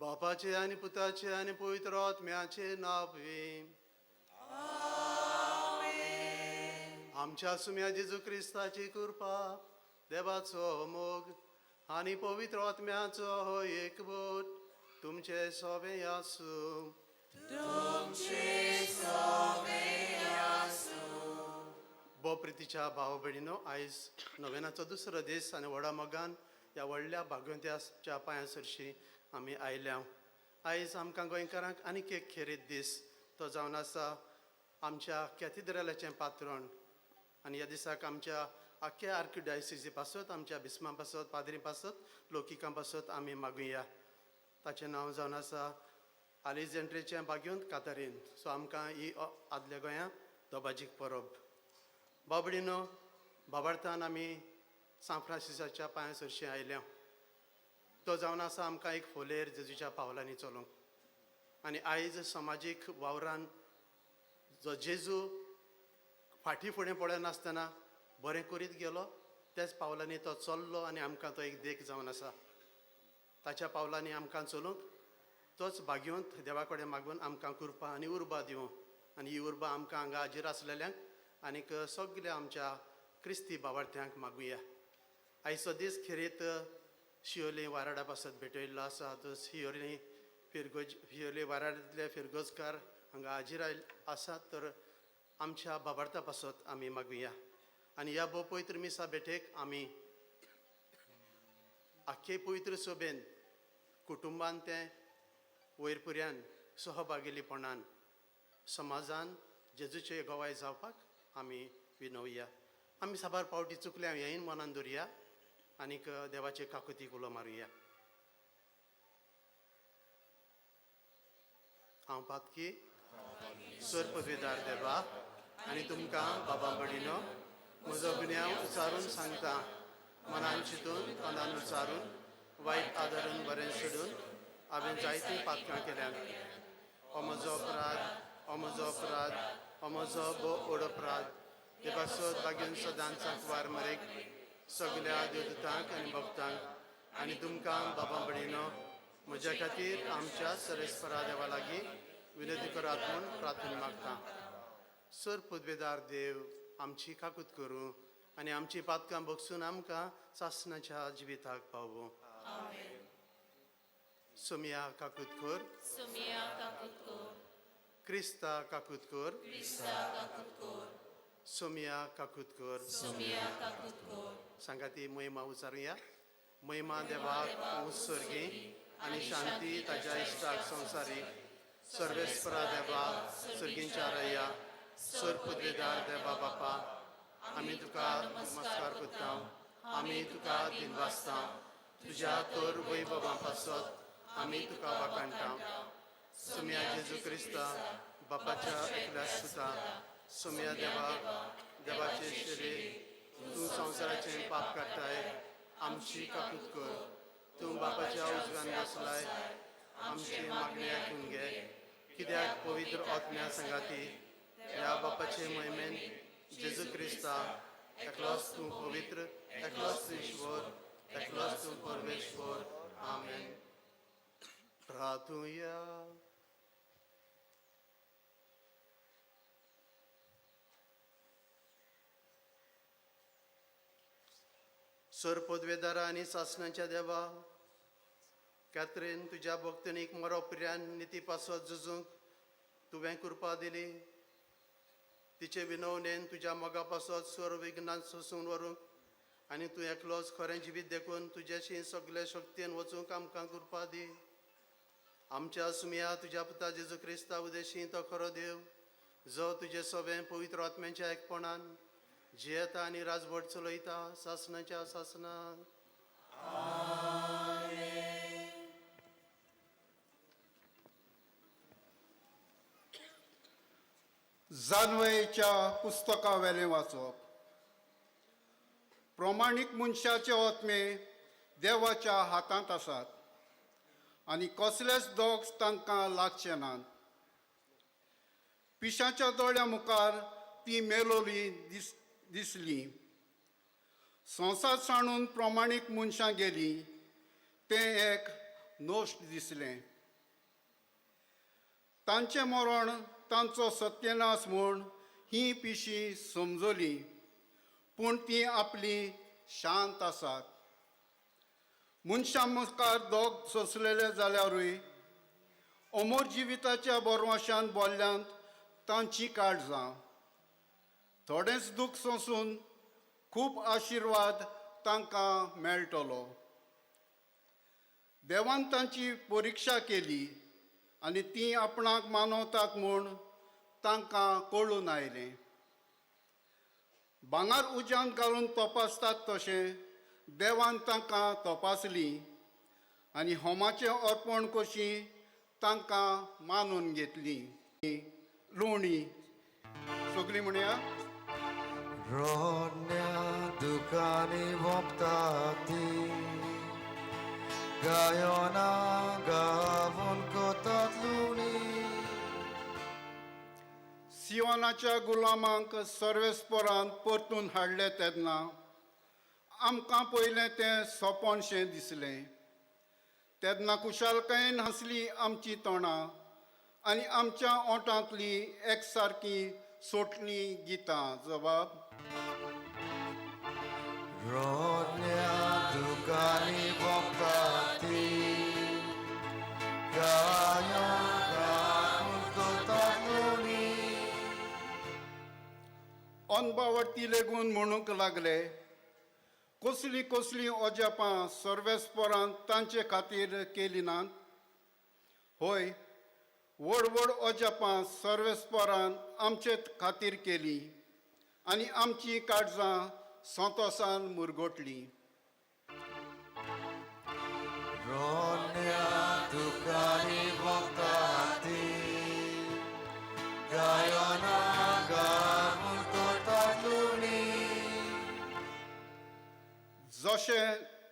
बापाचे आनी पुताचे आनी पवित्र आत्म्याचे नांव. आमच्या सुम्या जेजू क्रिस्ताची कृपा, देवाचो मोग आनी पवित्र आत्म्याचो हो एकवट तुमचे सोबे आसूं. भोव प्रितीच्या भाव भयणीनो, आयज नोवेनाचो दुसरो दीस आनी व्हडा मोगान ह्या व्हडल्या भागवंत्याच्या पांया सरशी आमी आयल्या. आयज आमकां गोंयकारांक आनीक एक खेरीत दीस, तो जावन आसा आमच्या कॅथिड्रलाचें पात्रण. आनी ह्या दिसाक आमच्या आख्ख्या आर्किडायसिसी पासत, आमच्या बिस्मा पासत, पाद्री पासत, लोकिकां पासत आमी मागुया. ताचें नांव जावन आसा आलेक्झांड्रेचें भाग्योंत कातारीन. सो आमकां ही आदल्या गोंया दोबाजीक परब. बाबडीनो, बाबार्थान आमी सांत फ्रांसिसाच्या पांया सरशीं आयल्या. तो जावन आसा आमकां एक फोलेर जेजूच्या पावलांनी चलोवंक. आनी आयज समाजीक वावरान जो जेजू फाटीं फुडें पळयनासतना बरें करीत गेलो, त्याच पावलांनी तो चल्लो आनी आमकां तो एक देख जावन आसा. ताच्या पावलांनी आमकां चलूंक तोच भाग्योंत देवा कडेन मागून आमकां कृपा आनी उर्बा दिवं. आनी ही उर्बा आमकां हांगा हाजीर आसलेल्यांक आनीक सगल्या आमच्या क्रिस्ती बावार्थ्यांक मागुया. आयचो दीस खेरीत शियोली वाराडा पासत भेटयल्लो आसा. तो शियोली फिरगोज, शियोली वाराडांतले फिरगोजकार हांगा हाजीर आयल आसात, तर आमच्या बाबार्था पासत आमी मागुया. आनी ह्या भोव पवित्र मिसा भेटेक आमी आख्खे पवित्र सोबेन, कुटुंबान तें वयर पुर्यान सहभागिलीपणान समाजान जेजूचे गवाय जावपाक आमी विनवया. आमी साबार पावटी चुकल्या हेंय मनान दवरया आनीक देवाचे काकुतीक उलो मारुया. हांव पातकी सर पदवेदार देवा आनी तुमकां बाबा भयणीनो म्हजो गुन्यांव उचारून सांगता. मनान चिंतून, तोंडान उचारून, वायट आदारून, बरें सोडून हांवें जायतीं पातकां केल्यांत. हो म्हजो अपराध, हो म्हजो अपराध, हो म्हजो भोव व्हड अपराध. ते पासत बागेन सदांच सांकवार मरेक सगल्या देवदूतांक आनी भक्तांक आनी तुमकां बाबा भयणीनो म्हज्या खातीर आमच्या सरेस्परा देवा लागीं विनंती करात म्हूण प्रार्थना मागता. सर पदवेदार देव आमची काकूत करूं आनी आमची पातकां बगसून आमकां सासणाच्या जिविताक पावूं. सोमिया काकूत कर. सुमिया काकूत कर. क्रिस्ता काकूत कर. क्रिस्ता काकूत कर. सोमिया काकूत कर. सुमिया काकूत कर. सांगाती महिमा उचारुया. महिमा देवाक उत्सर्गी आनी शांती ताच्या इश्टाक संवसारी. सर्वेस्परा देवा, सर्गींच्या रया, सर पदवेदार देवा बापा, आमी तुका नमस्कार करता, आमी तुका दिनवासता. तुज्या तर वैभवां पासत आमी तुका वाखाणटा. सुम्या जेजू क्रिस्ता, बापाच्या एकल्या सुता, सुम्या देवा, देवाचे शरीर, तूं संवसाराचें पाप काडटाय, आमची काकूत कर. तूं बापाच्या उजव्यान बसलाय, आमची मागणी आयकून घे. कित्याक पवित्र आत्म्या सांगाती ह्या बापाचे महिमेन जेजू क्रिस्ता, एकलोच तूं पवित्र, एकलोच तूं ईश्वर, एकलोच तूं परमेश्वर. आमेन. प्रार्थुया. सर पदवेदारा आनी सासणाच्या देवा, कॅथरीन तुज्या भक्तनीक मरोपर्यान निती पासत झुजूंक तुवें कृपा दिली. तिचे विनवणेन तुज्या मोगा पासत स्वर विघ्नान सोसून व्हरूंक आनी तूं एकलोच खरें जिवीत देखून तुज्याशी सगळे शक्तीन वचूंक आमकां कृपा दी. आमच्या सुमया तुज्या पुता जेजू क्रिस्ता उदेशी, तो खरो देव, जो तुजे सोबें पवित्र आत्म्याच्या एकपणान जियेता आनी राजवट चलयता सासणाच्या सासणाक. जानवयेच्या पुस्तका वेलें वाचप. प्रमाणीक मनशाचे आत्मे देवाच्या हातांत आसात आनी कसलेच दोग तांकां लागचे नात. पिशाच्या दोळ्या मुखार ती मेलोली दिसली. संवसार सांडून प्रमाणीक मनशां गेलीं, तें एक नश्ट दिसलें. तांचें मरण तांचो सत्यनाश म्हूण हीं पिशीं समजलीं, पूण तीं आपलीं शांत आसात. मनशां मुखार दोग सोंसलेले जाल्यारूय अमर जिविताच्या बोरवाशान बोल्ल्यांत तांची काळजां. थोडेंच दूख सोंसून खूब आशिर्वाद तांकां मेळटलो. देवान तांची परिक्षा केली आनी तीं आपणाक मानवतात म्हूण तांकां कळून आयलें. भांगर उज्यांत घालून तपासतात तशें देवान तांकां तपासलीं आनी होमाचें अर्पण कशी तांकां मानून घेतलीं. लोणी सगळीं म्हणया. रोडण्या दुकानी वोपता ती गायना गावून कोतात लुणी. सियोनाच्या गुलामांक सर्वेस्परान परतून हाडले तेन्ना आमकां पयलें तें सोंपणशें दिसलें. तेन्ना खुशालकायेन हांसली आमची तोंडां आनी आमच्या ओंठांतली एकसारकी सोटलीं गितां. जबाब. रोडण्या दुकानी वोपता ती गायना गावून कोतात लुणी. अनबावटी लेगून म्हणूंक लागले, कसलीं कसलीं अजापां सर्वेस्परान तांचे खातीर केली नात? होय, व्हड व्हड अजापां सर्वेस्परान आमचे खातीर केलीं आनी आमचीं काळजां संतोसान मुरगोटलीं. रोडण्या दुकानी वोपता ती गायना गावून कोतात लुणी. जशें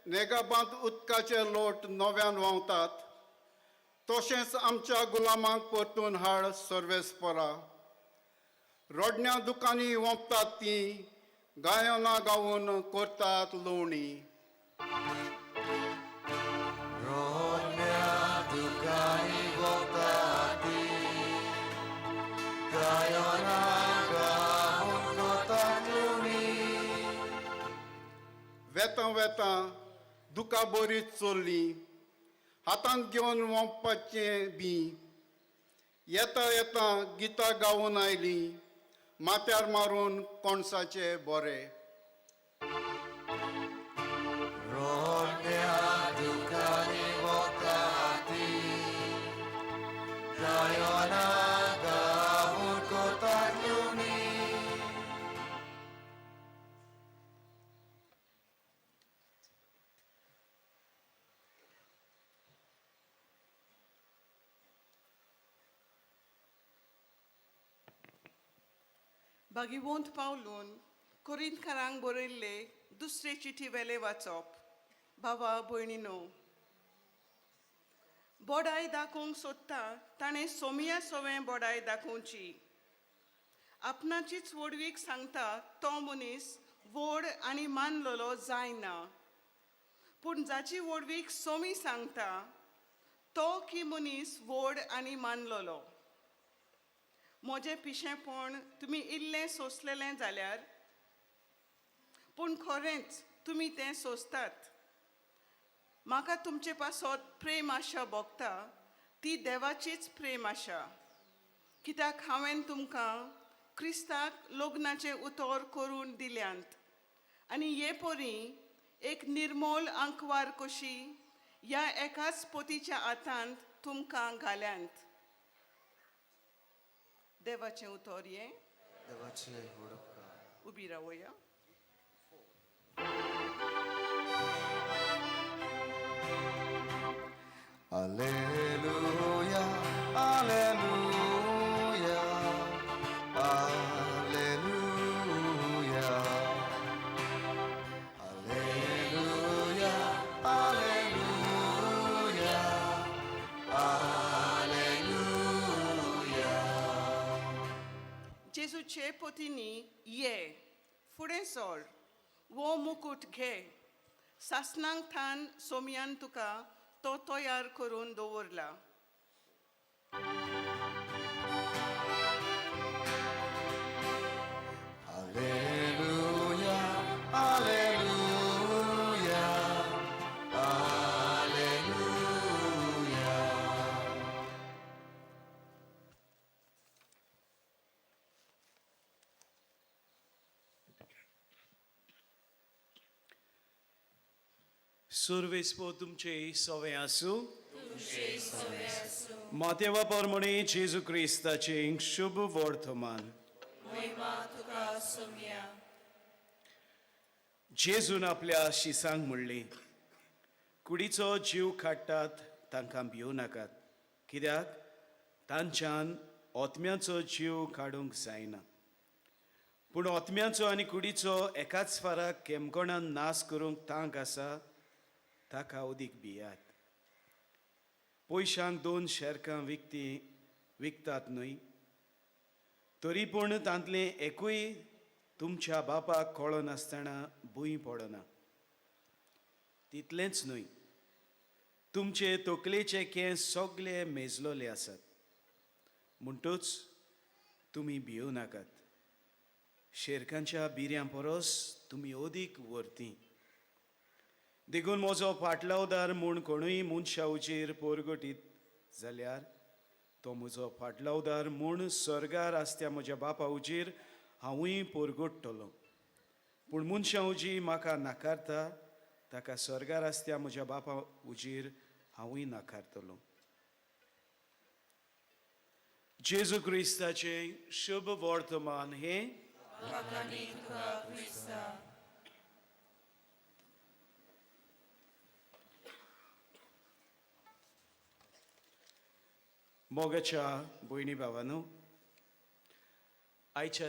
नेगाबांत उदकाचे लोट नव्यान व्हांवतात तशेंच आमच्या गुलामांक परतून हाड सर्वेस्परा. रडण्या दुकांनी वोंपतात तीं गायनां गावन करतात लोणी. रोडण्या दुकानी वोपता ती गायना गावून कोतात लुणी. वेतां वेतां दुकां बरीच चल्लीं, हातांत घेवन वोंपपाचें बी. येता येता गितां गावन आयलीं, माथ्यार मारून कोणसाचे बोरे. रोडण्या दुकानी वोपता ती गायना गावून कोतात लुणी. भागिवंत पावलून कोरिंतकारांक बरयल्ले दुसरे चिठी वेले वाचप. भावा भयणीनो, बोडाय दाखोवंक सोदता ताणें सोमिया सोवें बोडाय दाखोवची. आपणाचीच व्हडवीक सांगता तो मनीस व्हड आनी मानलेलो जायना, पूण जाची व्हडवीक सोमी सांगता तो की मनीस व्हड आनी मानलेलो. म्हजें पिशेंपण तुमी इल्लें सोंसलेलें जाल्यार, पूण खरेंच तुमी तें सोंसतात. म्हाका तुमचे पासत प्रेम आशा भोगता ती देवाचीच प्रेम आशा, कित्याक हांवें तुमकां क्रिस्ताक लग्नाचें उतर करून दिल्यांत आनी हे परी एक निर्मोल आंकवार कशी ह्या एकाच पोतीच्या हातांत तुमकां घाल्यांत. देवाचें उतर हें. देवाचे उपकार. उबी रावया. Alleluia, Alleluia, Alleluia, Alleluia, Alleluia, Alleluia. जेजूचे पोतींनी ये, फुडें सोर, वो मुकूट घे. सासणांक थान सोमयान तुका तो तयार करून दवरला. Alleluia, Alleluia, Alleluia. सुर्वेस्पो तुमचे सवे आसूं. मातेवा परमणे जेजू क्रिस्ताचें शुभ वर्तमान. महिमा तुका सोम्या. जेजून आपल्या शिसांक म्हणली, कुडीचो जीव काडटात तांकां भिवं नाकात, कित्याक तांच्यान ओतम्याचो जीव काडूंक जायना, पूण ओतम्याचो आनी कुडीचो एकाच फाराक केमकोणान नाश करूंक तांक आसा ताका उदीक भियात. पयशांक दोन शेरकां विकती विकतात न्हय? तरी पूण तांतलें एकूय तुमच्या बापाक कळनासतना भूंय पडना. तितलेंच न्हय, तुमचे तकलेचे केंस सगळे मेजलोले आसात. म्हणटूच तुमी भिवं नाकात, शेरकांच्या बिऱ्यां परस तुमी अदीक व्हरती. देखून म्हजो फाटलावदार म्हूण कोणूय मनशा उचेर पोरगटीत जाल्यार तो म्हजो फाटलावदार म्हूण सर्गार आसत्या म्हज्या बापा उचेर हांवूय पोरगोडटलो. पूण मनशां उजी म्हाका नाकारता ताका सर्गार आसत्या म्हज्या बापा उजीर हांवूय नाकारतलो. जेजू क्रिस्ताचें शुभ वर्तमान हें. वाखाणी तुका क्रिस्ता. मोगाच्या भयणी भावानू, आयच्या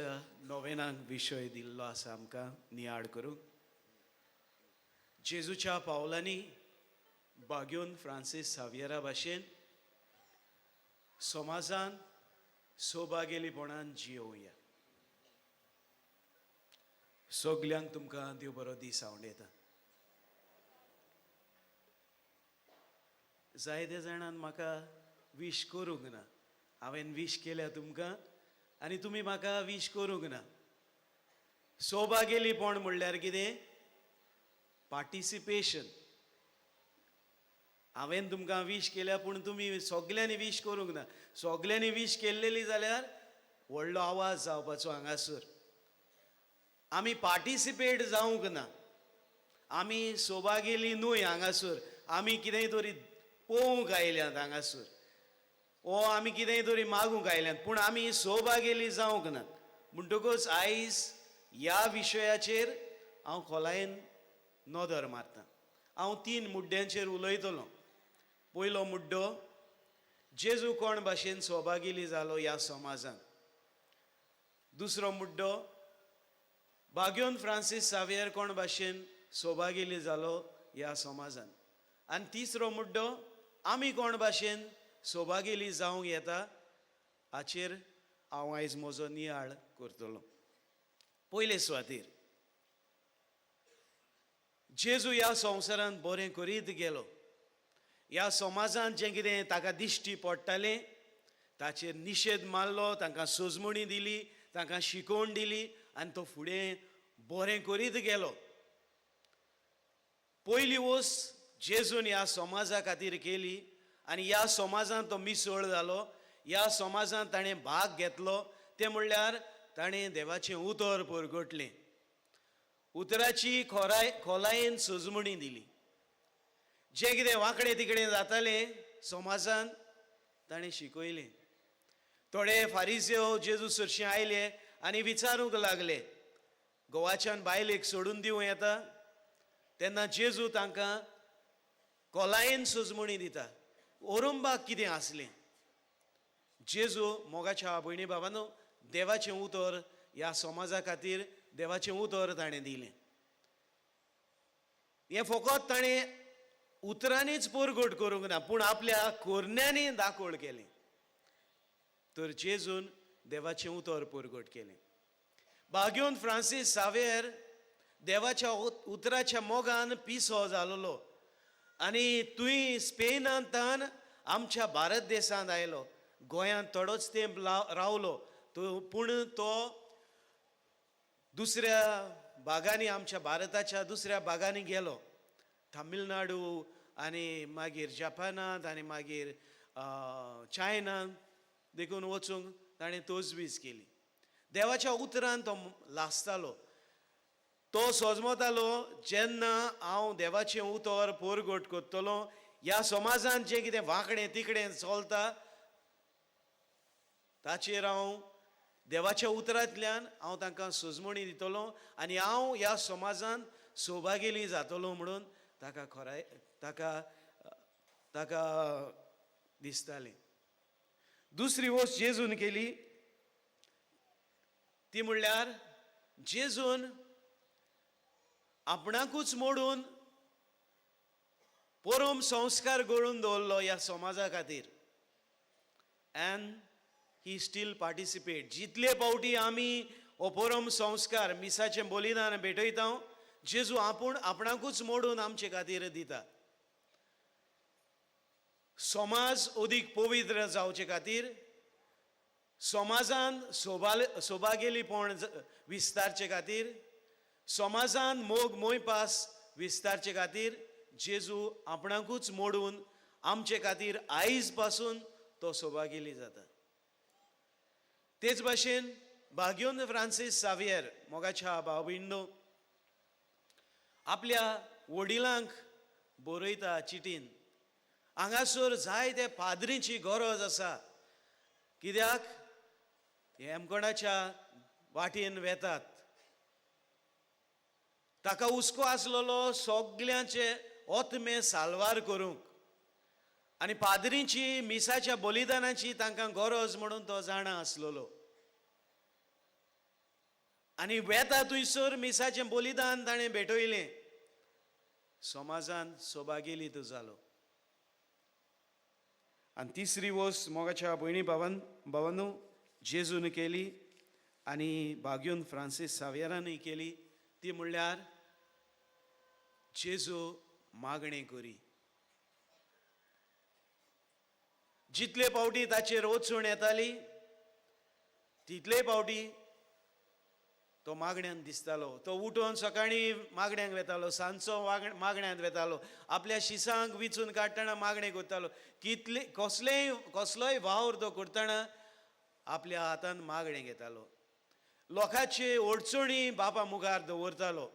नोवेनाक विशय दिल्लो आसा आमकां नियाळ करूंक, जेजूच्या पावलांनी बाग्योन फ्रांसीस सावियरा भाशेन समाजान सौभागेलीपणान जियोवया. सगल्यांक तुमकां देव बरो दीस आवडयता. जायते जाणान म्हाका विश करूंक ना. हांवें विश केल्या तुमकां आनी तुमी म्हाका विश करूंक ना. सौभागेलीपण म्हणल्यार कितें? पार्टिसिपेशन. हांवें तुमकां विश केल्या पूण तुमी सगल्यांनी विश करूंक ना. सगल्यांनी विश केल्लेली जाल्यार व्हडलो आवाज जावपाचो हांगासर. आमी पार्टिसिपेट जावंक ना, आमी सोबागेली न्हय हांगासर. आमी कितेंय तरी पळोवंक आयल्यात हांगासर, ओ आमी कितेंय तरी मागूंक आयल्यात, पूण आमी सोबागेली जावंक नात. म्हणटकूच आयज ह्या विशयाचेर हांव खोलायेन नदर मारतां. हांव तीन मुद्द्यांचेर उलयतलो. पयलो मुद्दो, जेजू कोण भाशेन सोबागेली जालो ह्या समाजांत. दुसरो मुद्दो, बाग्योन फ्रांसीस सावियर कोण भाशेन सोबागेली जालो ह्या समाजांत. आनी तिसरो मुद्दो, आमी कोण भाशेन सोबागेली जावंक येता हाचेर हांव आयज म्हजो नियाळ करतलो. पयले सुवातेर, जेजू ह्या संवसारांत बरें करीत गेलो. ह्या समाजांत जें कितें ताका दिश्टी पडटालें ताचेर निशेध मारलो, तांकां सोजमणी दिली, तांकां शिकोवण दिली आनी तो फुडें बरें करीत गेलो. पयली वस्त जेजून ह्या समाजा खातीर केली आनी ह्या समाजांत तो मिसळ जालो, ह्या समाजांत ताणें भाग घेतलो, तें म्हणल्यार ताणें देवाचें उतर परगटलें, उतराची खोलायेन सजमणी दिली. जें कितें वांकडें तिकडें जातालें समाजान ताणें शिकयलें. थोडे फारिजेव जेजू सरशीं आयले आनी विचारूंक लागले, गोवाच्यान बायलेक सोडून दिवं येता? तेन्ना जेजू तांकां खोलायेन सजमणी दिता. ओरंबाक कितें आसलें? जेजू मोगाच्या भयणी बाबानो, देवाचें उतर ह्या समाजा खातीर देवाचें उतर ताणें दिलें. हें फकत ताणें उतरांनीच परगट करूंक ना, पूण आपल्या कोरण्यांनी दाखोवण केलें. तर जेजून देवाचें उतर परगट केलें. बाग्योन फ्रांसीस सावेर देवाच्या उतराच्या मोगान पिसो जालोलो आनी तुवें स्पेनांतान आमच्या भारत देशांत आयलो, गोंयांत थोडोच तेंप रावलो तूं, पूण तो दुसऱ्या भागांनी, आमच्या भारताच्या दुसऱ्या भागांनी गेलो, तामिळनाडू आनी मागीर जपानांत आनी मागीर चायनांत देखून वचूंक ताणें तजवीज केली. देवाच्या उतरान तो लासतालो, तो सोजमतालो जेन्ना हांव देवाचें उतर पोरगोट करतलो, ह्या समाजान जें कितें वांकडें तिकडें चलता ताचेर हांव देवाच्या उतरांतल्यान हांव तांकां सोजमणी दितलो आनी हांव ह्या समाजान सौभागेली जातलो म्हणून ताका खोराय ताका ताका दिसतालें. दुसरी वस्त जेजून केली ती म्हणल्यार जेजून आपणाकूच मोडून परम संस्कार गळून दवरलो ह्या समाजा खातीर. And he still participate. जितले फावटी आमी हो परम संस्कार मिसाचें बलिदान भेटयता, जेजू आपूण आपणाकूच मोडून आमचे खातीर दिता. समाज अदीक पवित्र जावचे खातीर, समाजान सोबागेलीपण विस्तारचे खातीर, समाजान मोग मोयपास विस्तारचे खातीर जेजू आपणाकूच मोडून आमचे खातीर आयज पासून तो सोबागेली जाता. तेच भाशेन भाग्योन फ्रांसीस सावियर मोगाच्या भाव भयणींनो आपल्या वडिलांक बरयता चिटीन, हांगासर जायते पाद्रींची गरज आसा, कित्याक हेमकोणाच्या वाटेन वेतात. ताका हुस्को आसलेलो सगल्यांचे ओतमे साल्वार करूंक आनी पाद्रींची मिसाच्या बलिदानाची तांकां गरज म्हणून तो जाणा आसलेलो. आनी वेता थंयसर मिसाचें बलिदान ताणें भेटयलें, समाजान सोबागेली तो जालो. आनी तिसरी वस्त मोगाच्या भयणी भावान भावानू जेजून केली आनी भाग्योन फ्रांसीस सावियरानूय केली ती म्हणल्यार जेजू मागणें करी. जितले फावटी ताचेर वचून येताली तितले फावटी तो मागण्यांत दिसतालो. तो उठून सकाळीं मागण्यांक वेतालो, सांजचो मागण्यांत वेतालो, आपल्या शिसांक विचून काडटना मागणें करतालो. कितले कसलेय कसलोय वावर तो करतना आपल्या हातान मागणें घेतालो, लोकांचे अडचणी बापा मुखार दवरतालो.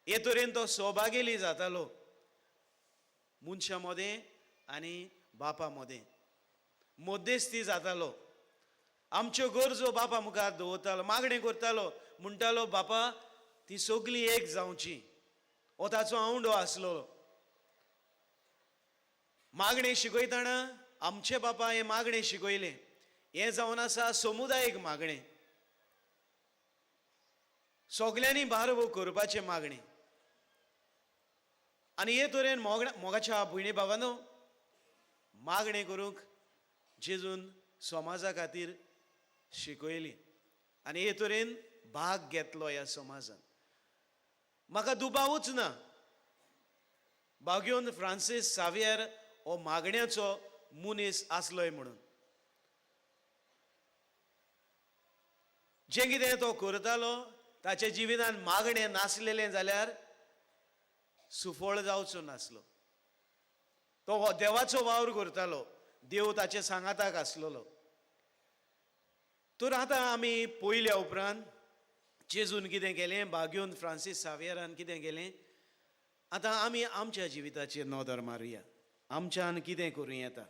हे तरेन तो सौभागेली जातालो मनशां मदें आनी बापा मदें मध्यस्थी जातालो. आमच्यो गरजो बापा मुखार दवरतालो, मागणें करतालो, म्हणटालो बापा ती सगळीं एक जावची, हो ताचो आवंडो आसलो. मागणें शिकयतना आमचे बापा हें मागणें शिकयलें, हें जावन आसा समुदायीक मागणें, सगल्यांनी बारबो करपाचें मागणें. आनी हे तरेन मोगाच्या भयणी भावानो मागणें करूंक जेजून समाजा खातीर शिकयली आनी हे तरेन भाग घेतलो ह्या समाजान. म्हाका दुबावूच ना बाग्योन फ्रांसीस सावियर हो मागण्याचो मनीस आसलोय म्हणून. जें कितें तो करतालो ताच्या जिवितान मागणें नासलेलें जाल्यार सुफळ जावचो नासलो. तो देवाचो वावर करतालो, देव ताचे सांगाताक आसलेलो. तर आतां आमी पयल्या उपरांत जेजून कितें केलें, बाग्योन फ्रांसीस सावियरान कितें केलें, आतां आमी आमच्या जिविताचेर नदर मारुया, आमच्यान कितें करूं येता.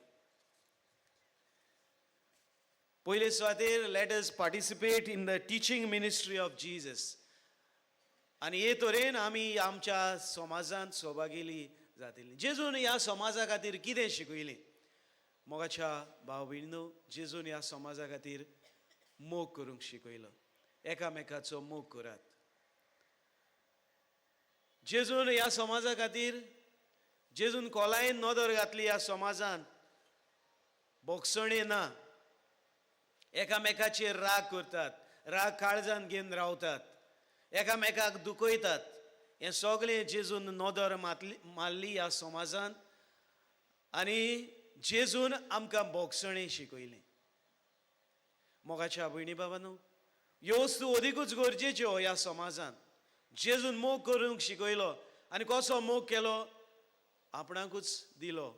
पयले सुवातेर let us participate in the teaching ministry of Jesus. आनी हे तरेन आमी आमच्या समाजांत सौभागेली जातली. जेजून ह्या समाजा खातीर कितें शिकयलें मोगाच्या भाव भयणीनो, जेजून ह्या समाजा खातीर मोग करूंक शिकयलो, एकामेकाचो मोग करात. जेजून ह्या समाजा खातीर जेजून खोलायेन नदर घातली ह्या समाजांत बोगसणें ना, एकामेकाचेर राग करतात, राग काळजान घेवन रावतात, एकामेकाक दुखयतात. हें सगळें जेजून नदर मातली मारली ह्या समाजान आनी जेजून आमकां भोगसणें शिकयलें. मोगाच्या भयणी बाबांनो, ह्यो वस्तू अदिकूच गरजेच्यो ह्या समाजान. जेजून मोग करूंक शिकयलो आनी कसो मोग केलो? आपणाकूच दिलो,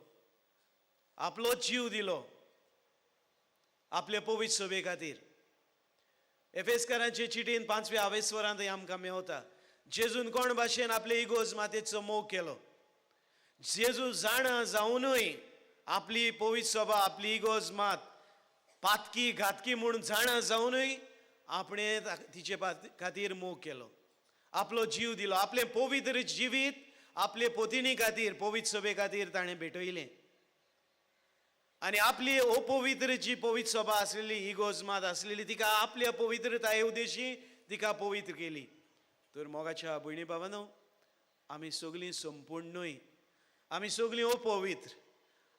आपलो जीव दिलो आपले पवित्र सभे खातीर. एफेसकारांचे चिटीन 5व्या आवेस्वरांत आमकां मेवता, जेजून कोण भाशेन आपले इगोज मातेचो मोग केलो. जेजू जाणा जावनूय आपली पवित्र सभा, आपली इगोज मात पातकी घातकी म्हूण जाणा जावनूय आपणें तिचे खातीर मोग केलो, आपलो जीव दिलो, आपलें पवित्र जिवीत आपले पोतिणी खातीर, पवित्र सभे खातीर ताणें भेटयलें. आनी आपली अपवित्र जी पवित्र सभा आसलेली, इगोज मात आसलेली, तिका आपल्या पवित्रताये उद्देशी तिका पवित्र केली. तर मोगाच्या भयणी बाबांनो, आमी सगळीं संपूर्ण न्हय, आमी सगळीं अपवित्र.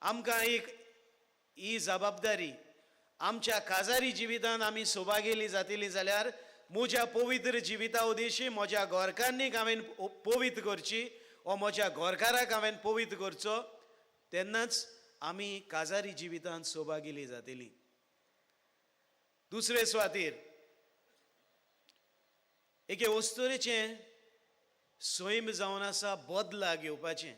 आमकां एक ही जबाबदारी, आमच्या काजारी जिवितान आमी सोबागेली जातली जाल्यार म्हज्या पवित्र जिविता उद्देशी म्हज्या घरकान्नीक हांवें पवित्र करची वा म्हज्या घरकाराक हांवें पवित्र करचो, तेन्नाच आमी काजारी जिवितान सोबागेली जातली. दुसरे सुवातेर एके वस्तुरेचें सैम जावन आसा बदला घेवपाचें.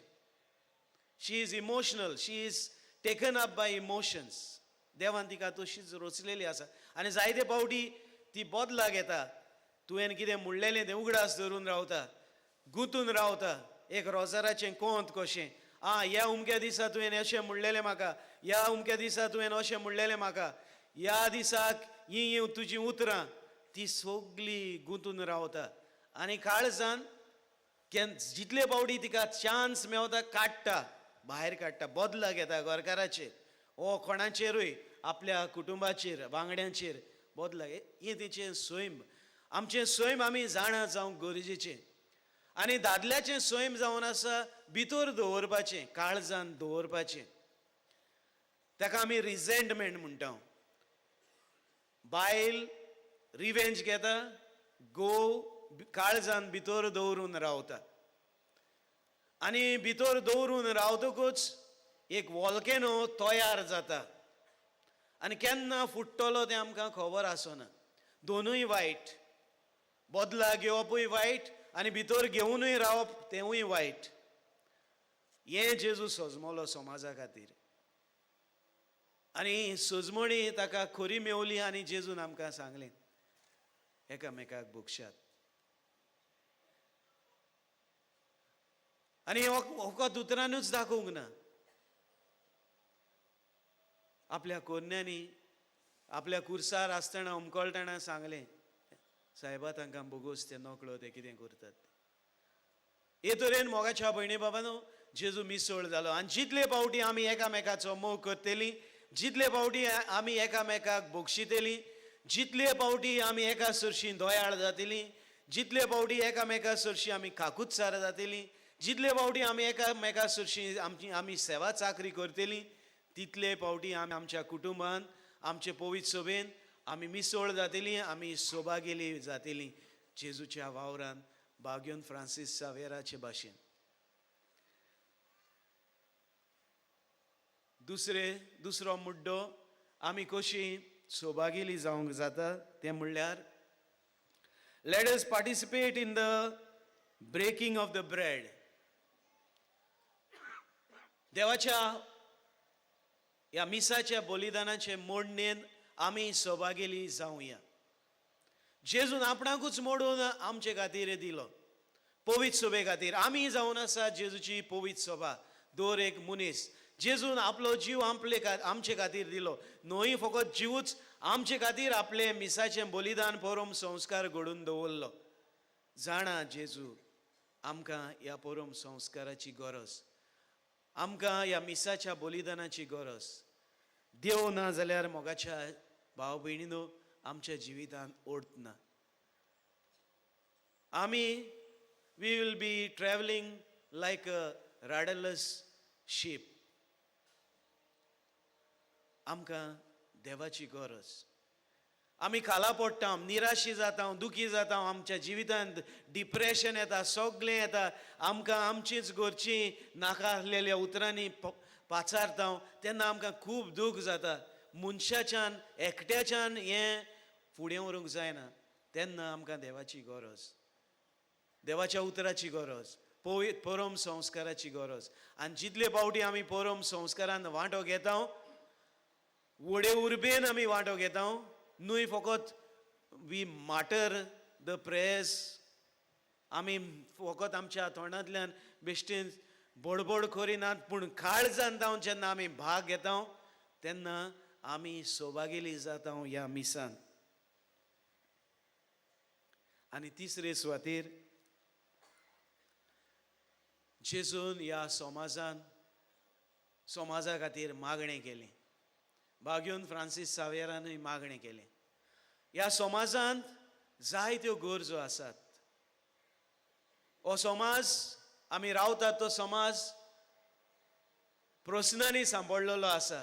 She is emotional, she is taken up by emotions. देवान तिका तशीच रचलेली आसा आनी जायते फावटी ती बदला घेता. तुवें कितें म्हणलेलें तें उगडास धरून रावता, गुंतून रावता, एक रोजाराचें कोंत कशें. आं, ह्या उमक्या दिसा तुवें अशें म्हणलेलें म्हाका, ह्या उमक्या दिसा तुवें अशें म्हणलेलें म्हाका, ह्या दिसाक हीं हीं तुजीं उतरां, ती सगळी गुंतून रावता. आनी काळजान जितले फावटी तिका चान्स मेवता काडटा, भायर काडटा, बदला घेता घरकाराचेर ओ कोणाचेरूय, आपल्या कुटुंबाचेर, वांगड्यांचेर बदला. हें तिचें सैम. आमचें सैम आमी जाणा जावंक गरजेचें. आनी दादल्याचें सैम जावन आसा भितर दवरपाचें, काळजान दवरपाचें. ताका आमी रिझेंटमेंट म्हणटा. बायल रिवेंज घेता, घोव काळजान भितर दवरून रावता. आनी भितर दवरून रावतकूच एक वॉल्केनो तयार जाता आनी केन्ना फुट्टलो तें आमकां खबर आसना. दोनूय वायट, बदला घेवपूय वायट आनी भितर घेवनूय रावप तेंवूय वायट. हें जेजू सजमलो समाजा खातीर आनी सजमणी ताका खरी मेवली. आनी जेजून आमकां सांगलें, एकामेकाक भोगशात. आनी फकत उतरानूच दाखोवंक ना, आपल्या कोन्यांनी, आपल्या कुर्सार आसतना उमकळटना सांगलें, सायबा तांकां बोगोस, ते नकळो ते कितें करतात. हे तरेन मोगाच्या भयणी बाबानो, जेजू मिसळ जालो. आनी जितले फावटी आमी एकामेकाचो मोग करतली, जितले फावटी आमी एकामेकाक बक्षितली, जितले फावटी आमी एका सरशी दयाळ जातली, जितले फावटी एकामेका सरशी आमी काकुत्सार जातली, जितले फावटी आमी एकामेका सरशी आमची आमी सेवा चाकरी करतली, तितले फावटी आमी आमच्या कुटुंबान, आमचे पवित्र सभेन आमी मिसळ जातली, आमी सोबागेली जातली जेजूच्या वावरान, बाग्योन फ्रांसीस सावेराचे भाशेन. दुसरो मुड्डो आमी कशी सोबागेली जावंक जाता तें म्हणल्यार, let us participate in the breaking of the bread. देवाच्या ह्या मिसाच्या बलिदानाचे मोडणेन आमी सोबागेली जावया. जेजून आपणाकूच मोडून आमचे खातीर दिलो, पवित्र सभे खातीर. आमी जावन आसा जेजूची पवित्र सभा. दर एक मनीस जेजून आपलो जीव आपले आमचे खातीर दिलो. न्हय फकत जिवूच, आमचे खातीर आपले मिसाचें बलिदान परम संस्कार घडून दवरलो. जाणा जेजू आमकां ह्या परम संस्काराची गरज, आमकां ह्या मिसाच्या बलिदानाची गरज. देव ना जाल्यार मोगाच्या भाव भयणीनो आमच्या जिवितांत ओर्थ ना. आमी we will be travelling like a rudderless ship. आमकां देवाची गरज. आमी खाला पडटा, निराशी जाता, दुखी जाता, आमच्या जिवितांत डिप्रेशन येता, सगळें येता. आमकां आमचीच घरचीं नाका आसलेल्या उतरांनी पाचारता तेन्ना आमकां खूब दूख जाता. मनशाच्यान एकट्याच्यान हें फुडें व्हरूंक जायना. तेन्ना आमकां देवाची गरज, देवाच्या उतराची गरज, परम संस्काराची गरज. आनी जितले फावटी आमी परम संस्कारान वांटो घेता, व्हडे उर्बेन आमी वांटो घेता, न्हय फकत we माटर the prayers, आमी फकत आमच्या तोंडांतल्यान बेश्टेन बडबड करिनात, पूण काळजान जावन जेन्ना आमी भाग घेता तेन्ना आमी सोबागेली जाता ह्या मिसान. आनी तिसरे सुवातेर जेजून ह्या समाजान समाजा खातीर मागणें केलें. बाग्यून फ्रांसीस सावेरानूय मागणें केलें. ह्या समाजांत जायत्यो गरजो आसात. हो समाज आमी रावतात तो समाज प्रस्नांनी सांपडलेलो आसा,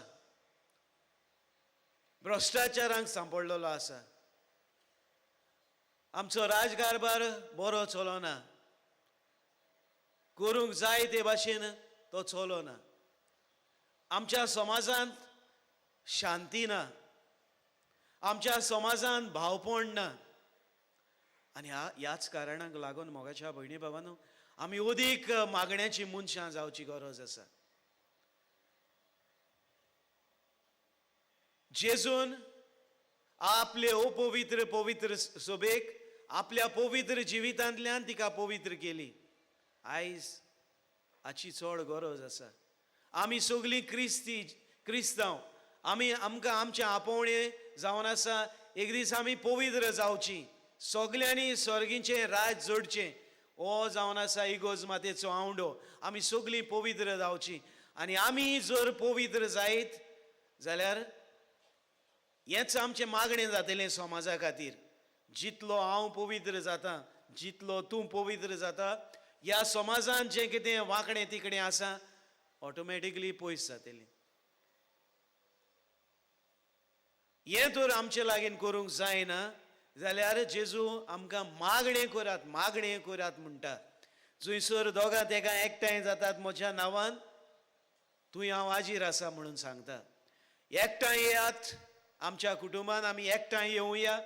भ्रश्टाचारांक सांपडलेलो आसा. आमचो राजकारभार बरो चलोना, करूंक जाय ते भाशेन तो चलोना. आमच्या समाजांत शांती ना, आमच्या समाजांत भावपण ना. आनी ह्याच कारणाक लागून मोगाच्या भयणी बाबांनो आमी अदीक मागण्याची मनशां जावची गरज आसा. जेजून आपले अपवित्र पवित्र सभेक आपल्या पवित्र जिवितांतल्यान तिका पवित्र केली. आयज हाची चड गरज आसा. आमी सगळीं क्रिस्ती क्रिस्तांव, आमी आमकां आमचें आपोवणें जावन आसा एक दीस आमी पवित्र जावची, सगल्यांनी सर्गीचें राज जोडचें. हो जावन आसा इगोज मातेचो आवंडो. आमी सगळीं पवित्र जावची. आनी आमी जर पवित्र जायत जाल्यार हेंच आमचें मागणें जातलें समाजा खातीर. जितलो हांव पवित्र जाता, जितलो तूं पवित्र जाता, ह्या समाजान जें कितें वांकडें तिकडें आसा ऑटोमॅटिकली पयस जातलें. हें तर आमचे लागीं करूंक जायना जाल्यार जेजू आमकां मागणें करात, मागणें करात म्हणटा. जंयसर दोगां तेगां एकठांय जातात म्हज्या नांवान, तूं हांव हाजीर आसा म्हणून सांगता. एकठांय येयात, आमच्या कुटुंबान आमी एकठांय येवया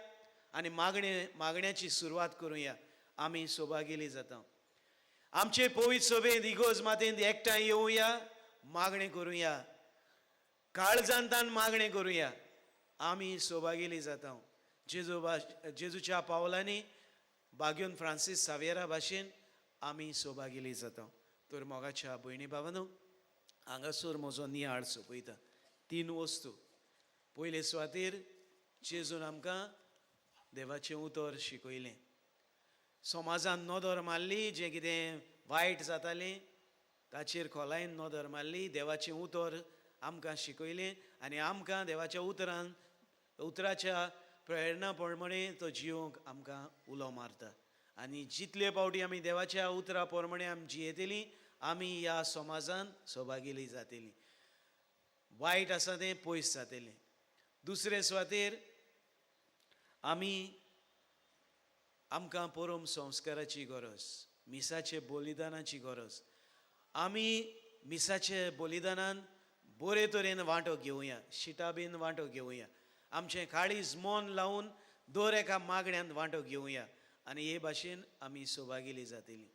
आनी मागण्याची सुरवात करुया. आमी सोबागेली जाता. आमचे पवित्र सभेंत इगोज मातेंत एकठांय येवया, मागणें करुया, काळजांतान मागणें करुया. आमी सोबागेली जाता. जेजूच्या पावलांनी बाग्यून फ्रांसीस सावेरा भाशेन आमी सोबागेली जाता. तर मोगाच्या भयणी भावानो, हांगासर म्हजो नियाळ सोंपयता. तीन वस्तू. पयले सुवातेर जेजून आमकां देवाचें उतर शिकयलें. समाजान नदर मारली, जें कितें वायट जातालें ताचेर खोलायेन नदर मारली, देवाचें उतर आमकां शिकयलें आनी आमकां देवाच्या उतरान उतराच्या प्रेरणा प्रमाणे तो जियोंक आमकां उलो मारता. आनी जितले फावटी आमी देवाच्या उतरा प्रमाणे आमी जियेतली, आमी ह्या समाजान सभागेली जातली, वायट आसा तें पयस जातलें. दुसरे सुवातेर आमी आमकां परम संस्काराची गरज, मिसाचे बलिदानाची गरज. आमी मिसाचे बलिदानान बरे तरेन वांटो घेवया, शिटा बीन वांटो घेवया, आमचें काळीज मन लावन दर एका मागण्यांत वांटो घेवया आनी हे भाशेन आमी सभागेली जातली.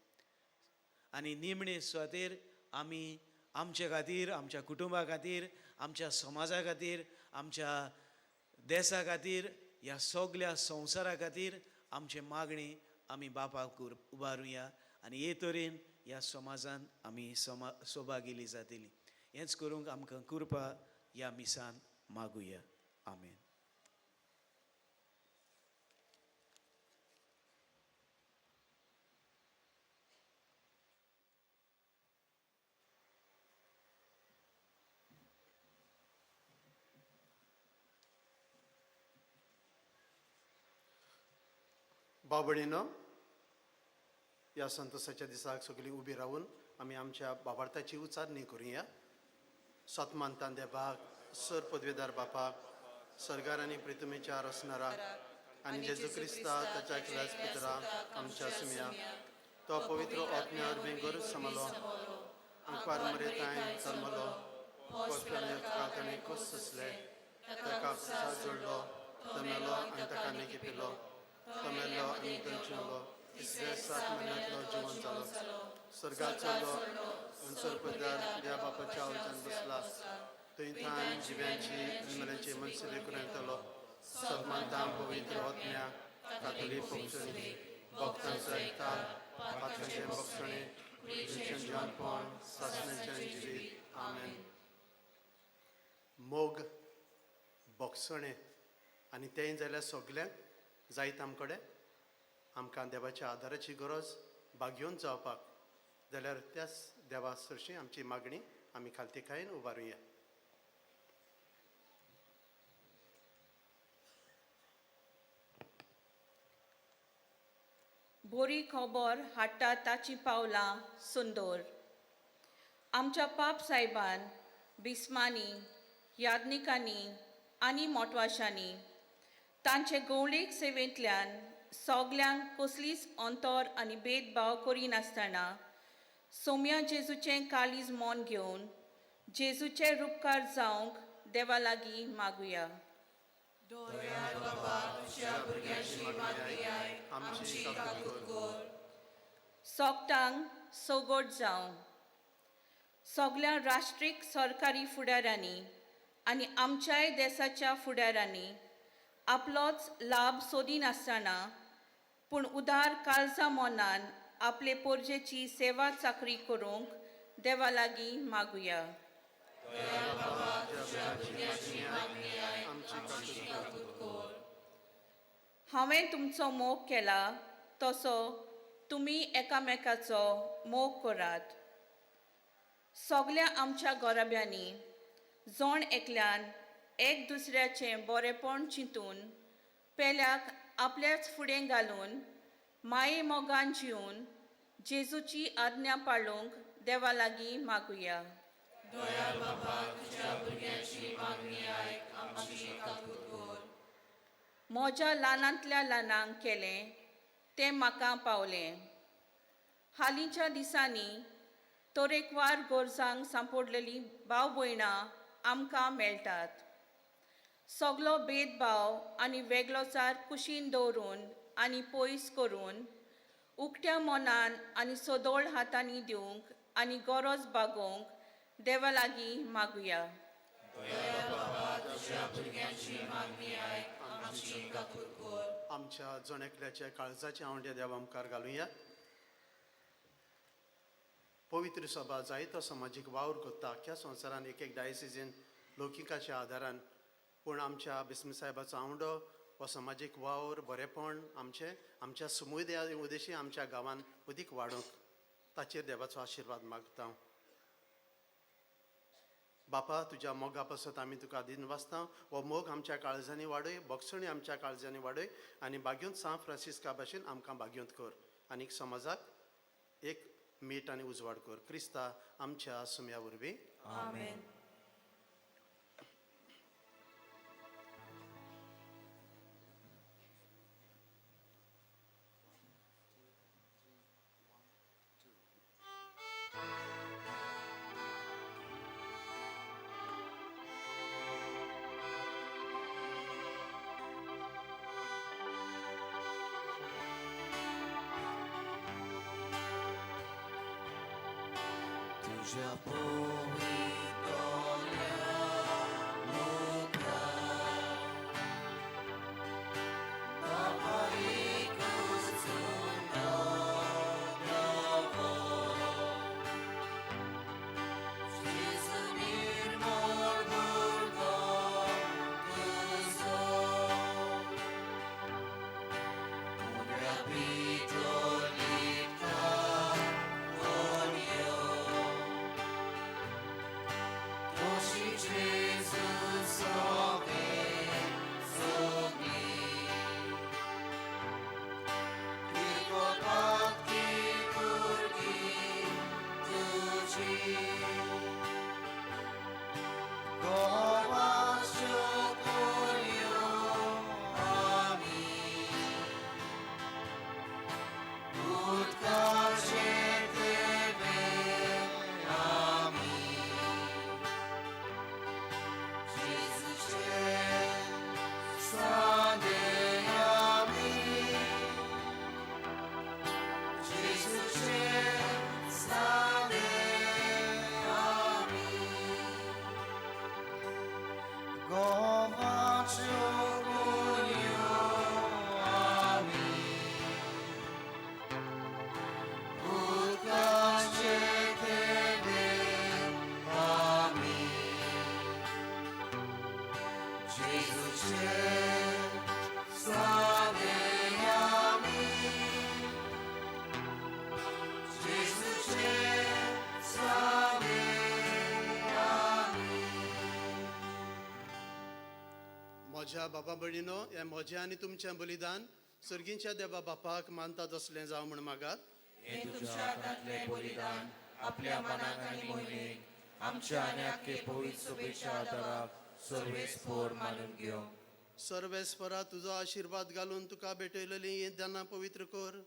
आनी निमणे सुवातेर आमी आमचे खातीर, आमच्या कुटुंबा खातीर, आमच्या समाजा खातीर, आमच्या देसा खातीर, ह्या सगल्या संवसारा खातीर आमचें मागणें आमी बापाक उबारुया आनी हे तरेन ह्या समाजान आमी सभागेली जातली. हेंच करूंक आमकां कृपा ह्या मिसान मागुया. आमेन. बाबणीनो, ह्या संतोसाच्या दिसाक सगळीं उबी रावन आमी आमच्या बाबार्थाची उचारणी करुया. सतमान तांदे बाग सर पदवेदार बापाक, सरकार आनी प्रितुमेच्या रसणारा आनी जेजू क्रिस्ता ताच्या एकल्याच पुत्रा आमच्या सुमया तो पवित्र आत्म्या वरवीं गरज समलो आंकवार मरेताय जल्मलो पोसपणे ताणें खोस सोंसले ताका प्रसाद जोडलो तो मेलो आनी ताका निकी पिलो तो मेलो आनी थंयचेलो तिसऱ्या सात म्हयन्यांतलो जिवन जालो स्वर्गात चडलो अंसर पदार देवा बापाच्या आवचान बसला थंय थान जिव्यांची आनी मेल्यांची मनसेवे करून येतलो सन्मानता पवित्र आत्म्या कातोलीक भोगसणी भक्तांचो एकतार पात्रांचें भोगसणें कुडीचें जिवनपण सासण्याचें जिवीत. आमेन. मोग भोगसणें आनी तेंय जाल्यार सगल्यांक जायत आमकडे आमकां देवाच्या आदाराची गरज भागयोवन जावपाक जाल्यार त्याच देवा सरशी आमची मागणी आमी खालतीकायेन उबारुया. बोरी खबर हाडटा ताचीं पावलां सुंदर. आमच्या पाप सायबान बिस्मांनी याज्ञिकांनी आनी मोटवाशांनी तांचे गवळीक सेवेंतल्यान सगल्यांक कसलीच अंतर आनी भेदभाव करिनासतना सोम्या जेजूचें काळीज मन घेवन जेजूचे रुपकार जावंक देवा लागीं मागुया. आमची काकूत कर. सोगटांक सोगोट जावं. सगल्या राष्ट्रीक सरकारी फुडाऱ्यांनी आनी आमच्याय देसाच्या फुडाऱ्यांनी आपलोच लाभ सोदिनासतना पूण उदार काळजा मनान आपले पोरजेची सेवा चाकरी करूंक देवा लागीं मागुया. आमची काकूत कर. हांवें तुमचो मोग केला तसो तुमी एकामेकाचो मोग करात. सगल्या आमच्या गोराब्यांनी जण एकल्यान एक दुसऱ्याचें बरेपण चिंतून पेल्याक आपल्याच फुडें घालून माये मोगान जिवन जेजूची आज्ञा पाळूंक देवा लागीं मागुया. म्हज्या ल्हानांतल्या ल्हानांक केलें तें म्हाका पावलें. हालींच्या दिसांनी तरेकवार गरजांक सांपडलेलीं भाव भयणां आमकां मेळटात. सगलो भेदभाव आनी वेगळोचार कुशीन दवरून आनी पयस करून उकत्या मनान आनी सदोळ हातांनी दिवंक आनी गरज भागोवंक देवा लागीं मागुया. आमच्या जण एकल्याच्या काळजाचे आंवडे देवा मुखार घालुया. पवित्र सभा जायतो समाजीक वावर करता अख्ख्या संवसारान एक एक डायसिजीन लौकिकाच्या आदारान, पूण आमच्या बिस्म साहेबाचो आंवडो हो समाजीक वावर बरेपण आमचें आमच्या समुदाया उदेशी आमच्या गांवान अदीक वाडोवंक ताचेर देवाचो आशिर्वाद मागता. बापा, तुज्या मोगा पासत आमी तुका दिनवासता. हो मोग आमच्या काळजांनी वाडय, भोगसणी आमच्या काळजांनी वाडय आनी बागयोंत सांत फ्रांसिस्का भाशेन आमकां बागयोंत कर आनी समाजाक एक मीठ आनी उजवाड कर. क्रिस्ता आमच्या सुम्या वरवीं. आमेन. तुझ्या पवित्र घोवाच्यो गुळयो आमी उदकाचे थेंबे आमी जेजूचे सांगे आमी जेजूचे सांगे आमी. म्हज्या बाबा भयणीनो, हें म्हजें आनी तुमचें बलिदान सर्गींच्या देवा बापाक मानता तसलें जावं म्हूण मागात. हें तुमच्या हातांतलें बलिदान आपल्या मनाक आनी मोहिमेक, आमच्या आनी आख्खे पवित्र सभेच्या आदाराक सर्वेस्पोर मानून घेवं. सर्वेस्परा, तुजो आशिर्वाद घालून तुका भेटयलेली हीं दानां पवित्र कर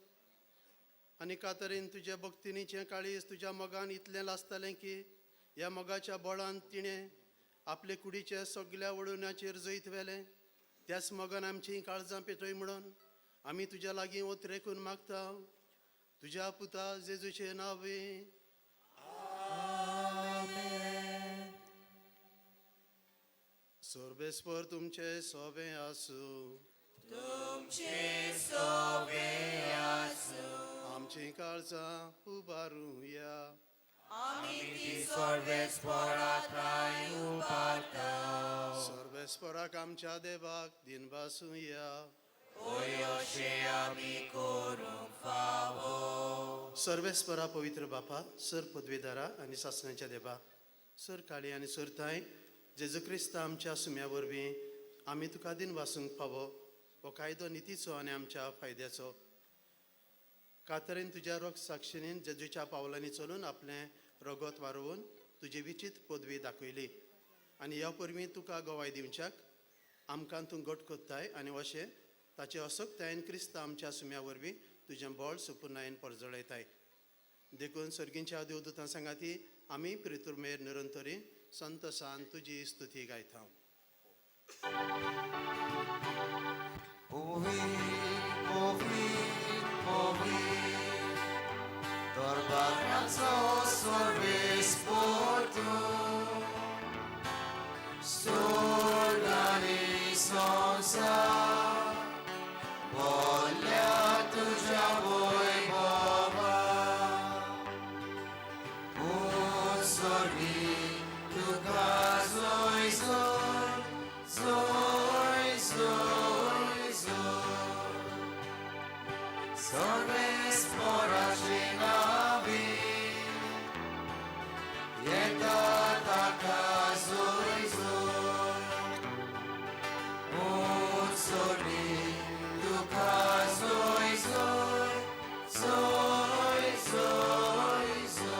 आनी कातरीन तुज्या भक्तिनीचें काळीज तुज्या मोगान इतलें लासतलें की ह्या मोगाच्या बळान तिणें आपले कुडीच्या सगल्या वडोवण्याचेर जैत व्हेलें. त्याच मोगान आमचीं काळजां पेटय म्हणून आमी तुज्या लागीं ओतरेकून मागता, तुज्या पुता जेजूचें नांवे. सर्वेस्पर तुमचे सोबें आसूं. तुमचे सोबे आसूं. आमचीं काळजां उबारुया. आमी ती सर्वेस्परा ठांय उबारता. सर्वेस्पराक आमच्या देवाक दिनवासुया. होय, अशें आमी करूंक फावो. सर्वेस्परा, पवित्र बापा, सर पदवीदारा आनी सासण्याच्या देवा, सर काळी आनी सर ताय, जेजू क्रिस्त आमच्या सुम्या वरवीं आमी तुका दिनवासूंक फावो हो कायदो नितीचो आनी आमच्या फायद्याचो. कातरेन तुज्या रोग साक्षिणीन जेजूच्या पावलांनी चलून आपलें रगत वारोवन तुजी विचित पदवी दाखयली आनी ह्या वरवीं तुका गवाय दिवच्याक आमकां तूं घट कोत्ताय आनी अशें ताचे असक्तायेन क्रिस्त आमच्या सुम्या वरवीं तुजें बळ सुपुर्णायेन परजळयताय. देखून सर्गींच्या देवदूतां सांगाती आमी प्रितुर्मेर निरंतरी संतसान तुजी स्तुती गायता. पवीत पवीत पवीत दरबाराचो सर्वेस्पोर तूं, स्वर्ग आनी संवसार भरल्या तुज्या वैभवान. उत्सर्गी तुका जय जय जय जय जय, सर्वेस्पराचे नांवी येता ताका जय जय. उत्सर्गी तुका जय जय जय जय जय.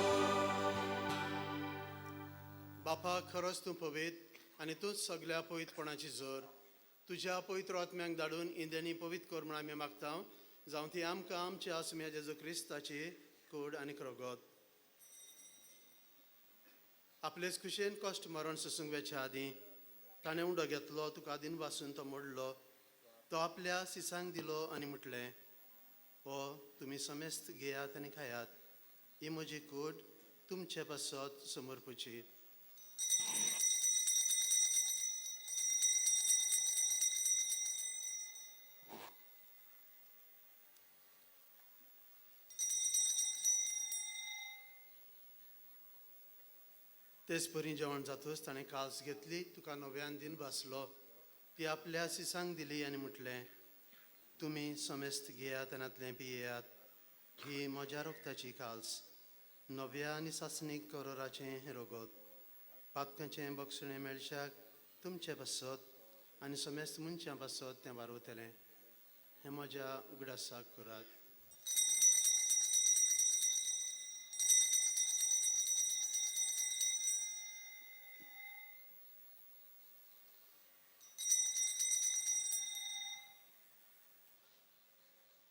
बापा, खरोच तूं पवित्र आनी तूंच सगल्या पवित्रपणाची जोर. तुज्या पवित्र आत्म्यांक धाडून इंद्रियांनी पवित्र कर म्हूण आमी मागता, जावं ती आमकां आमच्या सुम्या जेजू क्रिस्ताची कूड आनी रगत. आपलेच खुशयेन कश्ट मरण सोसूंक वेच्या आदीं ताणें उंडो घेतलो, तुका दिनवासून तो मोडलो, तो आपल्या सिसांक दिलो आनी म्हटलें, हो तुमी समेस्त घेयात आनी खायात. ही म्हजी कूड तुमचे पासत समर्पुची. तेच परी जेवण जातूच ताणें काल्स घेतली, तुका नव्यान दिनवासलो, ती आपल्या सिसांक दिली आनी म्हटलें, तुमी समेस्त घेयात आनी तातूंतलें पियेयात. ही म्हज्या रगताची काल्स, नव्या आनी सासणीक करोराचें हें रगत. पातकांचें बक्षणें मेळशाक तुमचे पासत आनी समेस्त मनशां पासत तें वारवतलें. हें म्हज्या उगडासाक करात.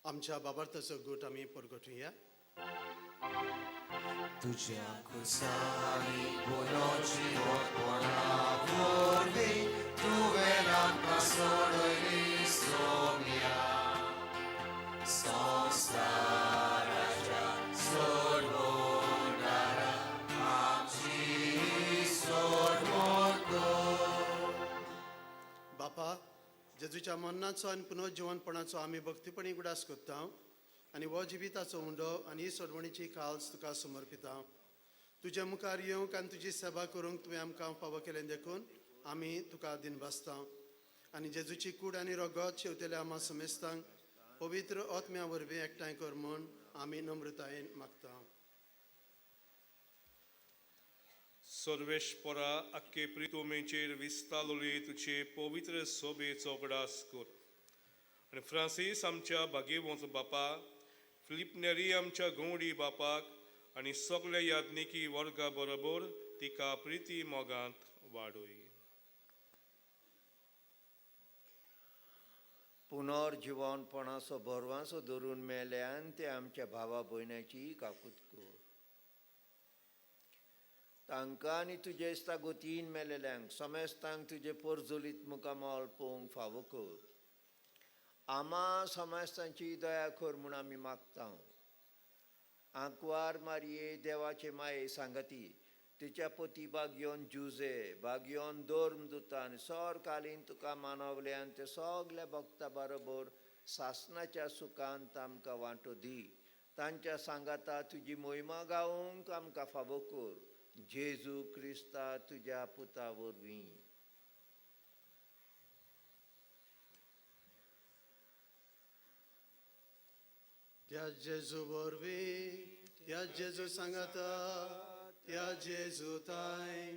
आमच्या बाबार्थाचो गूट आमी परगटुया. तुज्या खुर्सांनी गुनोची वटपणा वरवीं तुवें आमकां सोडयली सोम्या. संवसाराच्या सोडवणारा, आमची सोडवण कर. जेजूच्या मरणाचो आनी पुनर्जिवनपणाचो आमी भक्तीपणी उगडास करता आनी हो जिविताचो उंडो आनी ही सोडवणीची काल्स तुका समर्पिता. तुज्या मुखार येवंक आनी तुजी सेवा करूंक तुवें आमकां फावो केलें देखून आमी तुका दिनभासता. आनी जेजूची कूड आनी रगत शेवतेल्या आमा समेस्तांक पवित्र आत्म्या वरवीं एकठांय कर म्हूण आमी नम्रतायेन मागता. सर्वेस्परा आख्खे प्रितोमेचेर विस्तालोली तुजे पवित्र सोबेचो उगडास कर आनी फ्रांसीस आमच्या भागेवंत बापा, फिलीप नेरी आमच्या गवडी बापाक आनी सगल्या याज्ञिकी वर्गा बरोबर तिका प्रिती मोगांत वाडय. पुनर्जिवनपणाचो भरवांसो धरून मेल्यान ते आमच्या भावा भयणाची काकूत कर. तांकां आनी तुजे इस्ता गोतीन मेलेल्यांक समेस्तांक तुजे पोरजोलीत मुखामळ पळोवंक फावो कर. आमा समेस्तांची दया कर म्हूण आमी मागता. आंकवार मारये देवाचे माये सांगाती तिच्या पती बागयोन जुजे बागयोन धर्म दुतान सरकालीन तुका मानवल्यान ते सगल्या भक्ता बरोबर सासनाच्या सुखांत आमकां वांटो दी. तांच्या सांगाता तुजी मोहिमा गावंक आमकां फावो कर. जेजू क्रिस्ता तुज्या पुता वरवीं. त्या जेजू वरवीं, त्या जेजू सांगाता, त्या जेजू ताय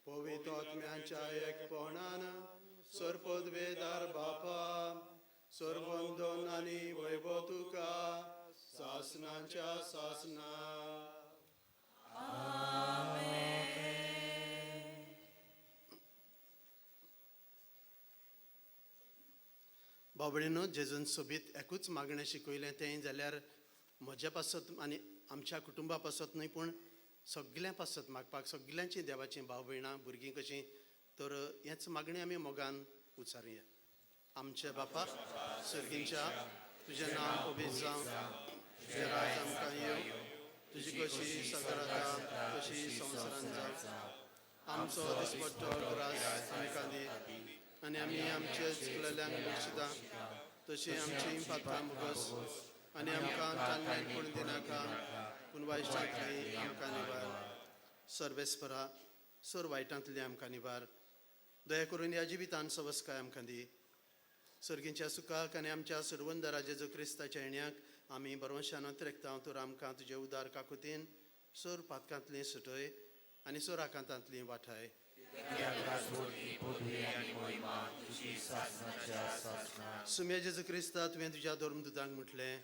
पवित्र आत्म्यांच्या एकपणान सरपदवेदार बापा सर्वंदन आनी वैभव तुका सासनाच्या सासना. बाबडीनो, जेजून सोबीत एकूच मागणें शिकयलें तें जाल्यार म्हज्या पासत आनी आमच्या कुटुंबा पासत न्हय पूण सगल्यां पासत मागपाक, सगल्यांची देवाचीं भाव भयणां भुरगीं कशीं, तर हेंच मागणें आमी मोगान उच्चारुया. आमचे बापा सर्गींच्या, तुजें नांव पवित्र जावं, तुजें राज आमकां येवं, तुजी कशी सगळ्या तशी संवसारान जावं. आमचो दिसपट्टो ग्रास आमकां दी आनी आमी आमचे चुकलेल्यांक बक्षिता तशी आमची पात्रां मुगस आनी आमकां चान्न्यान पूण दिनाका पूण वायटांतली आमकां निवार. सर्वेस्परा सर वायटांतली आमकां निवार. दया करून ह्या जिवितान सवस्काय आमकां दी. सर्गींच्या सुखाक आनी आमच्या सर्वंदरा जेजू क्रिस्ताच्या येण्याक आमी बरवशान अतिरेकता. तर आमकां तुजे उदार काकुतीन सोर पातकांतली सुटय आनी सोर आकांतांतली वाठाय. सुम्या जेजू क्रिस्ता, तुवें तुज्या धर्मदुतांक म्हटलें,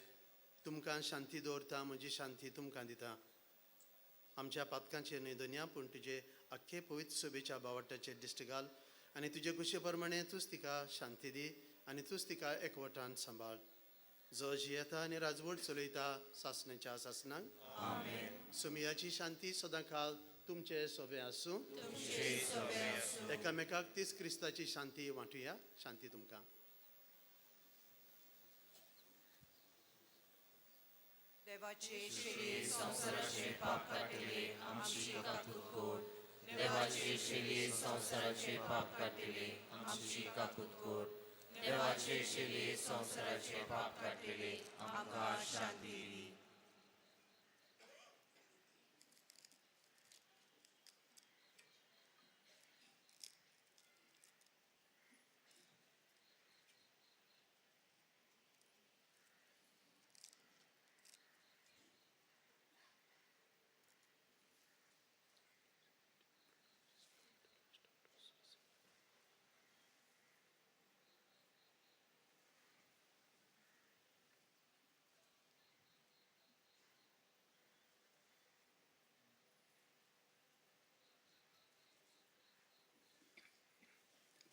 तुमकां शांती दवरता, म्हजी शांती तुमकां दिता. आमच्या पातकांचेर न्हय दोनया पूण तुजे आख्खे पवित्र सभेच्या बावट्याचेर दिश्ट घाल आनी तुजे कुशे प्रमाणे तूंच तिका शांती दी आनी तूंच तिका एकवटान सांबाळ. जो जियेता आनी राजवट चलयता सासण्याच्या सासनाक. सुमियाची शांती सदां काल तुमचे सोबे आसूं. एकामेकाक तीच क्रिस्ताची शांती वांटुया. शांती तुमकां. देवाचे शेळये संवसाराचे पाप काडटले आमची काकूत कर. देवाचे शेळये संवसाराचे पाप काडटले आमची काकूत कर. देवाचे शेळये संवसाराचे पाप काडटले आमकां शांती दी.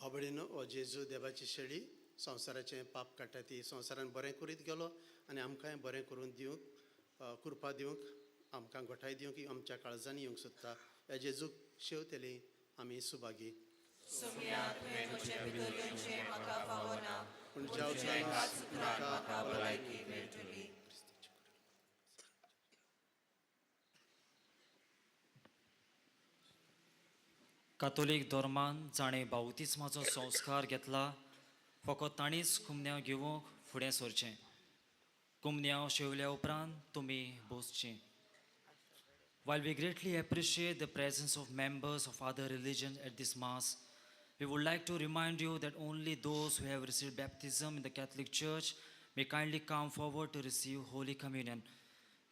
बाबडीनो, हो जेजू देवाची शेळी संवसाराचें पाप काडटा ती संवसारान बरें करीत गेलो आनी आमकांय बरें करून दिवंक, कृपा दिवंक, आमकां घटाय दिवंक आमच्या काळजांनी येवंक सोदता. ह्या जेजूक शेवतेली आमी सुभागी. पूण ज्या म्हाका भलायकी मेळटली. कातोलीक धर्मान जाणें बावतिज्माचो संस्कार घेतला फकत तांणीच कुमन्यांव घेवंक फुडें सरचें. कुमन्यांव शेवल्या उपरांत तुमी बसचीं. While we greatly appreciate the presence of members of other religions at this Mass, we would like to remind you that only those who have received baptism in the Catholic Church may kindly come forward to receive Holy Communion.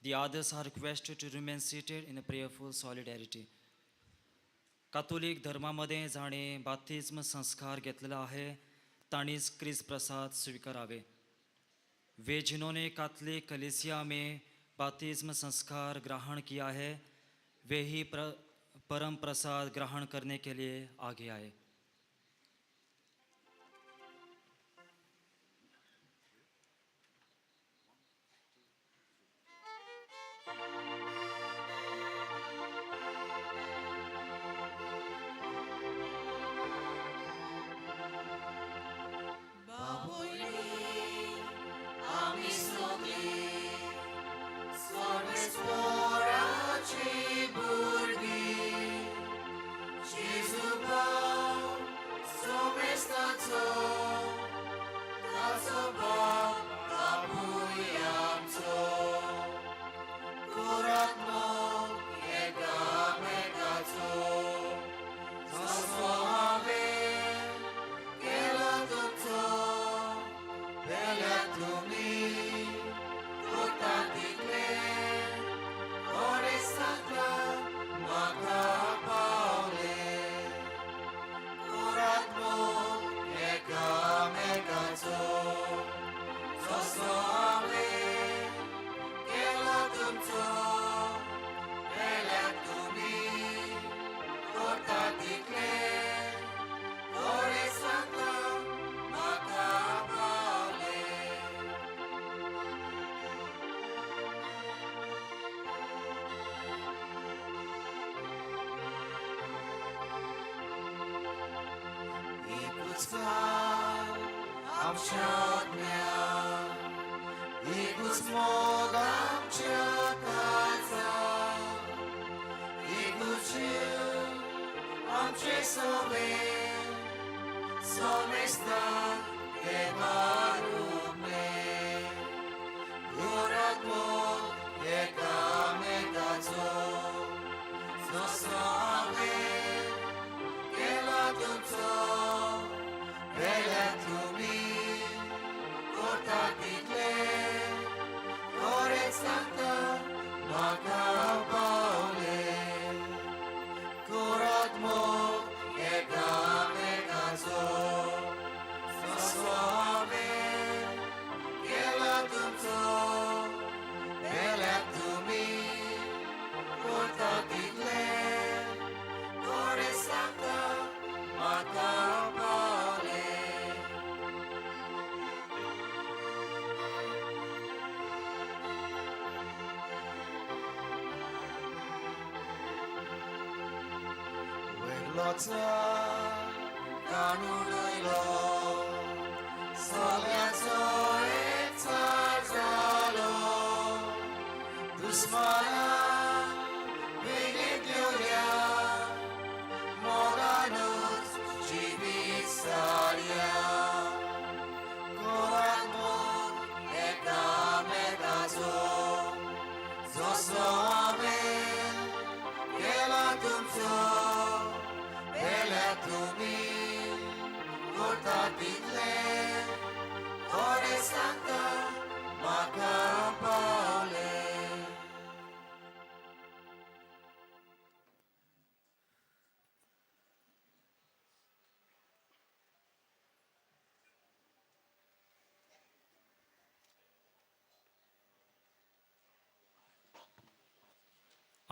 The others are requested to remain seated in a prayerful solidarity. कातोलीक धर्मामध्ये जाणे बाप्तिज्म संस्कार घेतलेला आहे तांणीच क्रिस्त प्रसाद स्वीकारावे. वे जिन्होंने Catholic कलीसिया में बाप्तिज्म संस्कार ग्रहण किया है वे ही परम प्रसाद ग्रहण करने के लिए आगे आए.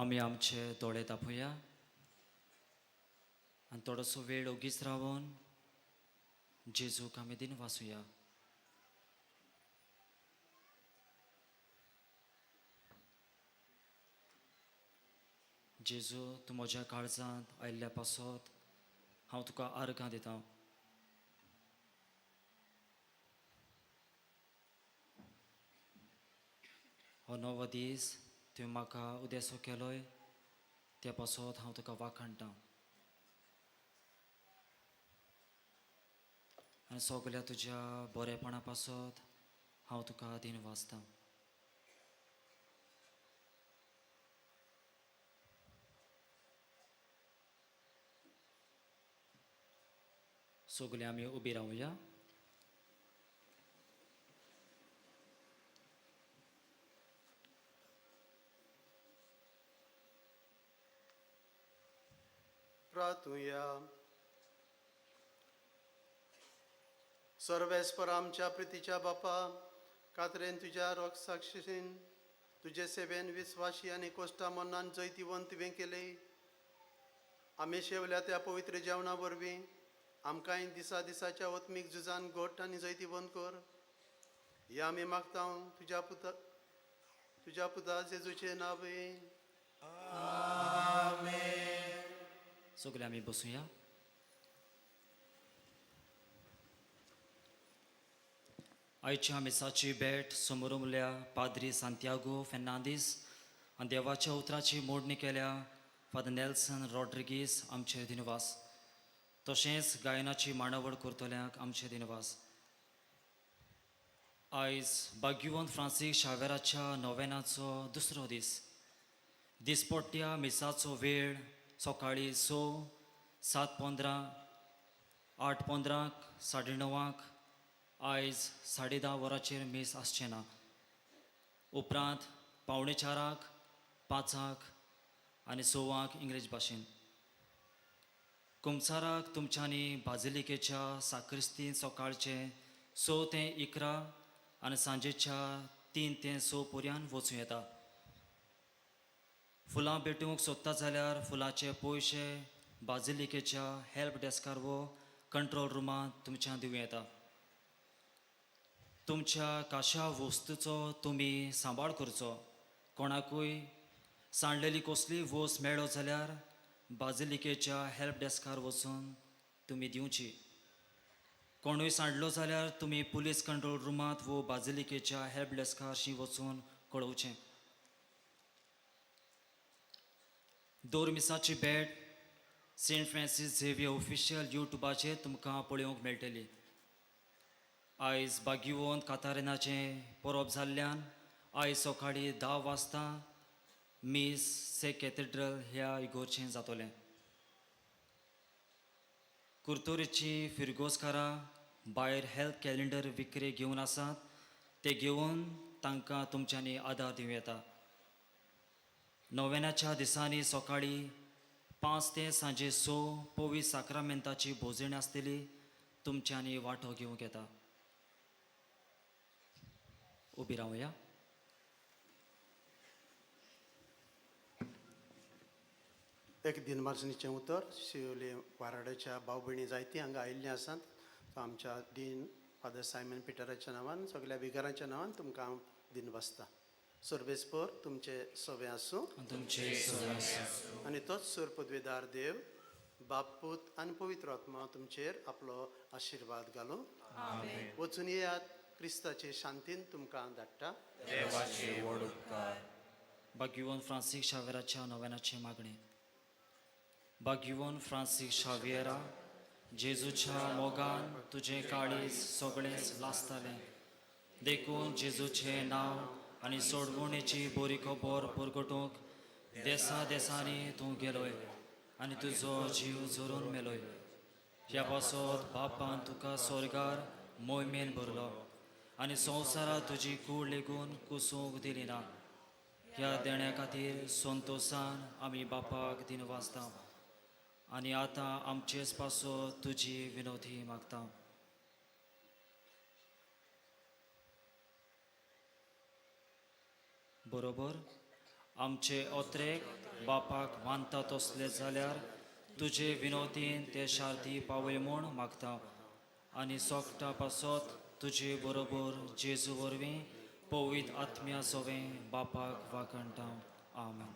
आमी आमचे दोळे दापोया आनी थोडोसो वेळ ओगीच रावन जेजूक आमी दिन वाचुया. जेजू, तूं म्हज्या काळजांत आयिल्ल्या पासत हांव तुका आर्गां दितां. हो नवो दीस तुवें म्हाका उदेसो केलोय त्या पासत हांव तुका वाखाणटा. आनी सगल्या तुज्या बरेपणा पासत हांव तुका दिन वाचतां. सगळे आमी उबी रावया. प्रार्थुया. सर्वेस्पर आमच्या प्रितीच्या बापा, कातरेन तुज्या रोगसाक्षीन तुजे सेवेन विस्वाशी आनी कोश्टा मनान जैतिवंत तुवें केले. आमी शेवल्या त्या पवित्र जेवणा वरवीं आमकांय दिसा दिसाच्या ओत्मीक झुजान घट आनी जैतिवंत कर. हे आमी मागता तुज्या पुता, तुज्या पुता जेजूचे नांवे. सगळे आमी बसुया. आयच्या मिसाची भेट समोरमल्या पाद्री सांतियागो फेर्नांदीस आनी देवाच्या उतराची मोडणी केल्या फादर नेल्सन रॉड्रिगीस आमचे दिनवास. तशेंच गायनाची मांडावळ करतल्यांक आमचे दिनवास. आयज भाग्यवंत फ्रांसीस शावेराच्या नोवेनाचो दुसरो दीस. दिसपट्ट्या मिसाचो वेळ सकाळीं 6, 7:15, 8:15, 9:30, आयज 10:30 वरांचेर मीस आसचें ना. उपरांत 3:45, 5 आनी 6 इंग्लीश भाशेन. कुमसाराक तुमच्यांनी बाजिलिकेच्या साक्रिस्तीन सकाळचें 6 ते 11 आनी सांजेच्या 3 ते 6 पर्यंत वचूं येता. फुलां भेटूंक सोदता जाल्यार फुलाचे पयशे बाजिलिकेच्या हेल्प डेस्कार वो कंट्रोल रुमांत तुमच्यान दिवं येता. तुमच्या काशा वस्तूचो तुमी सांबाळ करचो. कोणाकूय सांडलेली कसलीय वस्त मेळत जाल्यार बाजिलिकेच्या हेल्प डेस्कार वचून तुमी दिवची. कोणूय सांडलो जाल्यार तुमी पुलीस कंट्रोल रुमांत वो बाजिलिकेच्या हेल्प डेस्कारशी वचून कळोवचें. दोर मिसाची भेट सेंट फ्रांसीस झेवियर ऑफिशियल युट्यूबाचेर तुमकां पळोवंक मेळटली. आयज भाग्यवंत कातारिनाचें परब जाल्ल्यान आयज सकाळीं 10 वाजता मीस से कॅथेड्रल ह्या इगोर्चें जातलें. कुर्तोरीची फिरगोजकारां भायर हेल्थ कॅलेंडर विक्रे घेवन आसात, ते घेवन तांकां तुमच्यांनी आदार दिवं येता. नोवेनाच्या दिसांनी सकाळीं 5 ते सांजे 6 पवी साक्रामेंताची भोजणी आसतली, तुमच्यांनी वांटो घेवंक येता. उबी रावया. एक दिनमार्जनीचें उतर. शिवले वाराड्याच्या भाव भयणी जायतीं हांगा आयिल्लीं आसात. सो आमच्या डीन फादर सायमन पिटराच्या नांवान, सगल्या विगारांच्या नांवान तुमकां हांव दिन वाचता. सर्वेस्पर तुमचे सवे आसूं. तुमचे सवे आसूं. आनी तोच सूर पदवेदार देव बाप, पूत आनी पवित्र आत्मा तुमचेर आपलो आशिर्वाद घालूं. वचून येयात. क्रिस्ताचे शांतीन तुमकां धाडटा. देवाचे व्हड उपकार. भाग्यवंत फ्रांसीस शावेराच्या नोवेनाचें मागणें. भाग्यवंत फ्रांसीस शावियरा, जेजूच्या मोगान तुजें काळीज सगळेंच लासतालें, देखून जेजूचें नांव आनी सोडवणेची बरी खबर परगटूंक देसा देसांनी तूं गेलोय आनी तुजो जीव झरून मेलोय. ह्या पासत बापान तुका स्वर्गार मोहिमेन भरलो आनी संवसारात तुजी कूड लेगून कुसूंक दिली ना. ह्या देण्या खातीर संतोसान आमी बापाक दिन वाचता आनी आतां आमचेच पासत तुजी विनोदी मागता. बरोबर आमचे ओत्रेक बापाक मानता तसले जाल्यार तुजे विनोदीन ते शार्ती पावय म्हूण मागता आनी सोकटा पासत तुजे बरोबर जेजू वरवीं पवित्र आत्म्या सोवें बापाक वाखणटा. आमेन.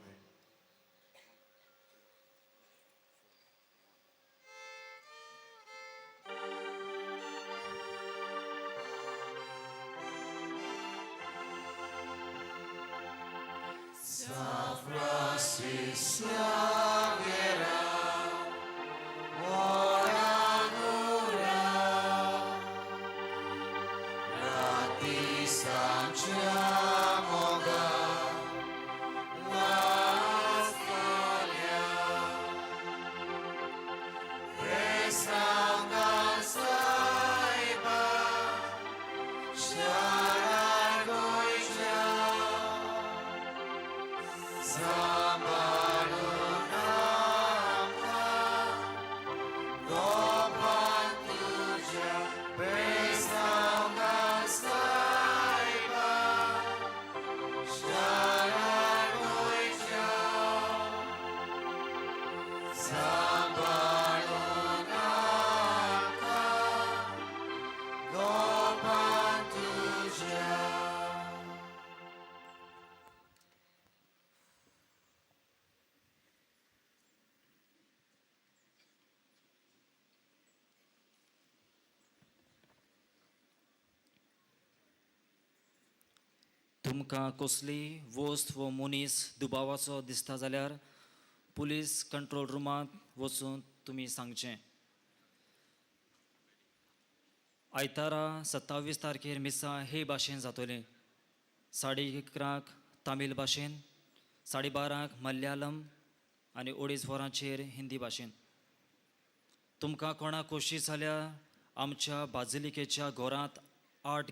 Francis Xavier, ora ora. तुमकां कसली वस्त वो मनीस दुबावाचो दिसता जाल्यार पुलीस कंट्रोल रुमांत वचून तुमी सांगचें. आयतारा 27 तारखेर मिसां हे भाशेन जातलीं. 11:30 तामील भाशेन, 12:30 मल्याळम आनी 2:30 वरांचेर हिंदी भाशेन. तुमकां कोणाक खोशी जाल्यार आमच्या बाजिलिकेच्या घरांत 8